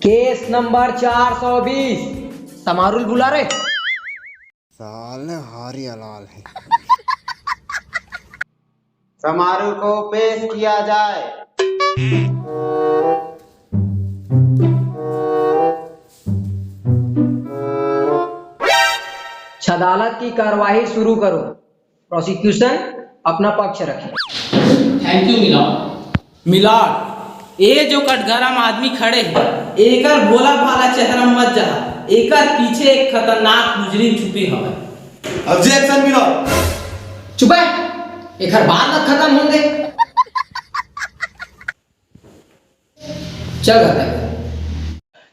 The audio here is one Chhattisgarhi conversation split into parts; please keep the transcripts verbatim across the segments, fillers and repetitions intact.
केस नंबर चार सौ बीस, समारू ल बुला रे। साले हारी हलाल है। समारू को पेश किया जाए। अदालत की कार्यवाही शुरू करो। प्रोसिक्यूशन अपना पक्ष रखे। Thank you milord. मिलॉर्ड, ए जो कटघरा म आदमी खड़े हे, एकर भोला भाला चेहरा म मत जा, एकर पीछे एक खतरनाक मुजरिम छुपे हवय। Objection milord. चुप है, एकर बात मत खत्म होन दे। चल घर तक।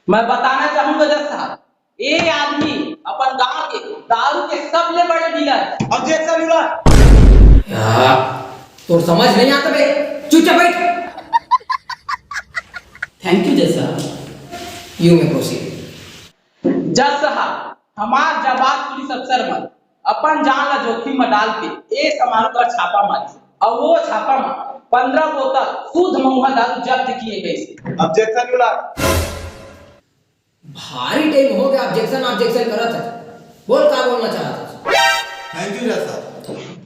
मैं बताना चाहूंगा जज साहब, ये आदमी अपन गांव के दारू के सबले बड़े डीलर। Objection milord. यार, तोर समझ नहीं आता बे, चुपचाप बैठ। थैंक यू जज साहब। You may proceed. जज साहब, हमार जाबाज पुलिस अफसर मन अपन जान ला जोखिम म डाल के ए समारू कर छापा मारिस, अउ वो छापा म पंद्रह बोतल शुद्ध महुआ दारू जब्त किए गइस। Objection milord. भारी टाइम हो गया ऑब्जेक्शन ऑब्जेक्शन करत है। बोल, का बोलना चाहत है? थैंक यू जज साहब।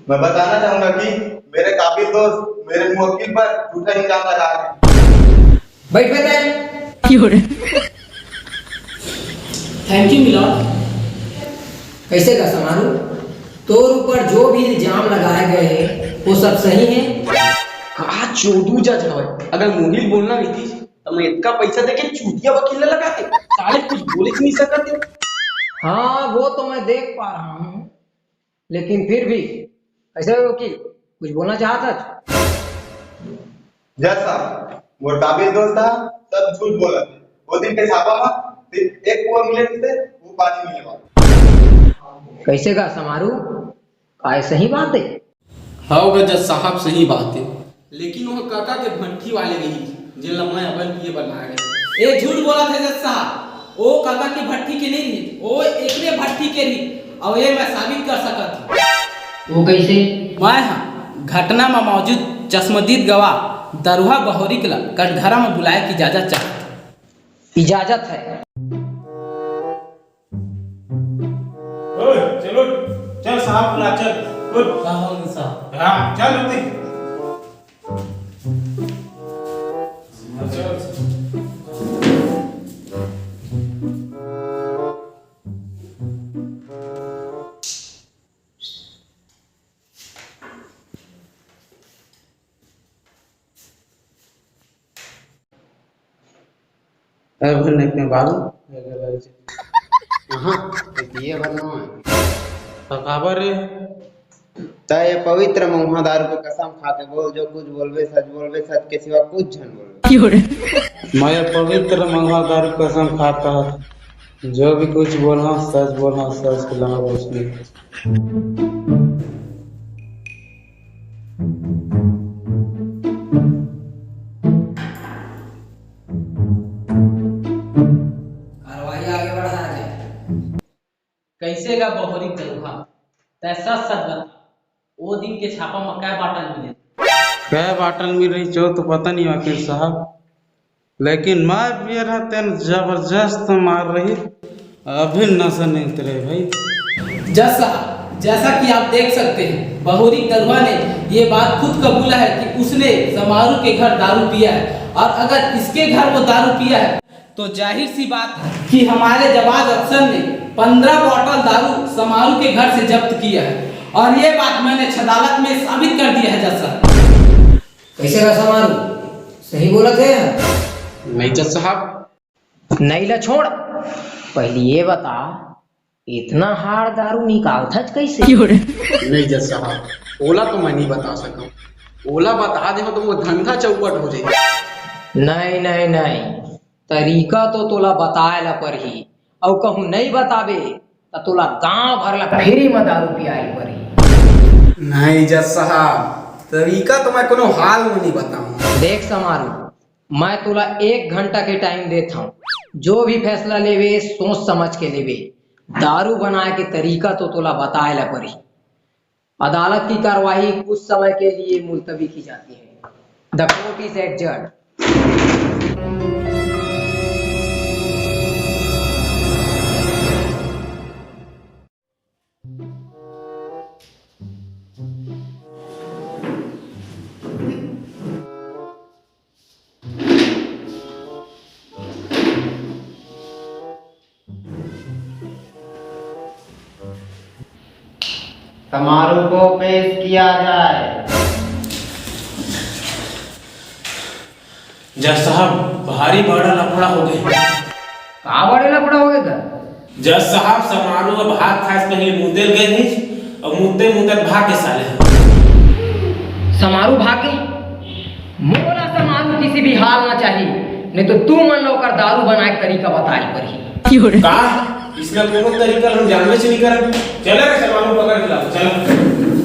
मैं बताना चाहूंगा कि मेरे काबिल दोस्त मेरे मुवक्किल पर झूठा इल्जाम लगा रहे हैं। बैठ बेटा। Thank you milord. कैसे का समारू, तोर ऊपर जो भी इल्जाम लगाए गए हैं, वो सब सही है? का चोदू जज हवय, अगर मोहिल बोलना नहीं थी तो मैं इतना पैसा देके चूतिया वकील ने लगाते, साले कुछ बोल ही नहीं सकते। हाँ, वो तो मैं देख पा रहा हूँ, लेकिन फिर भी कैसे वकील कुछ बोलना चाहता था? जज साहब, मोर काबिल दोस्त था, सब झूठ बोला। वो दिन के छापा में सिर्फ एक कुआ मिले थे, वो पानी मिले। कैसे का समारू, काय सही बात है? हव ग जज साहब, सही बात हे, लेकिन वो कका के भट्ठी वाले रही, जेला मैं अपन पिए बर लाए रहे। ए झूठ बोलत हे जज साहब, ओ कका के भट्ठी के नहीं रही, ओ एकरे भट्ठी के रही, अउ ये मैं साबित कर सकत हूँ। वो कैसे? मैं हा घटना में मौजूद चश्मदीद गवाह दरुहा बहुरिक ला कटघरा में बुलाए के इजाजत चाहत। इजाजत है। ओए, चलो, चल साहब बुला, चल, उठ। का हो गया साहब? हाँ, चल उठ। चल। अरे भाई, नहीं, मैं बालू। हाँ, तो पिए भर ना है। तो काबर रे? त ये पवित्र महुआ दारू के कसम खा के बोल, जो कुछ बोलबे सच बोलबे, सच के सिवा कुछ झन बोलबे। मैं ये पवित्र महुआ दारू के कसम खाता हूँ, जो भी कुछ बोलना सच बोलना, सच के अलावा कुछ नहीं। कार्रवाई आगे बढ़ाया जाए। कैसे गा बहुरी दरुहा? तै सच सच बता, ओ दिन के छापा म कै बाटल मिले? कै बाटल मिल रही जो तो पता नहीं वकील साहब, लेकिन मैं पिए रहा तेन जबरदस्त मार रही, अभी नशा नहीं उतरे भाई। जज साहब, जैसा कि आप देख सकते हैं, बहुरी दरुहा ने ये बात खुद कबूला है कि उसने समारू के घर दारू पिया है, और अगर इसके घर वो दारू पिया है, तो जाहिर सी बात है कि हमारे जवाब अफसर ने पन्द्रह बॉटल दारू समारू के घर से जब्त किया है, और ये बात मैंने अदालत में साबित कर दिया है जज साहब। कैसे रहा समारू? सही बोलत हे? नहीं जज साहब। नहीं ला छोड़, पहली ये बता, इतना हाड़ दारू निकालथच कैसे? नहीं जज साहब, ओला तो मैं नहीं बता सकूं। ओला बता दे तो वो धंधा चौपट हो जाए। नहीं, नहीं, नहीं, तरीका तो तोला बताए ला परही, अउ कहूं नहीं बताबे त तोला गांव भर ला फ्री म दारू पियाई परही। नहीं जज साहब, तरीका तो मैं कोनो हाल में नहीं बताऊं। देख समारू, मैं तोला एक घंटा के टाइम देत हूं, जो भी फैसला लेवे सोच समझ के लेवे। दारू बनाए के तरीका तो तोला बताए ला परही। अदालत की कार्यवाही कुछ समय के लिए मुलतवी की जाती है। The court is adjourned। Samaru को पेश किया जाए। जज साहब, भारी बड़ा लफड़ा हो गए। का बड़े लफड़ा हो गए था? जज साहब, समारू अब भात खाए से पहले मुतेल गए ही और मुते मुते भाग के साले। समारू भाग गई। मोला समारू किसी भी हाल ना चाहिए, नहीं तो तू मन ला ओकर दारू बनाए के तरीका बताए पड़ही। का? इसमें कोनो तरीका हम जानबे से नहीं करब। चला रे समारू पकड़ के लाओ, चला।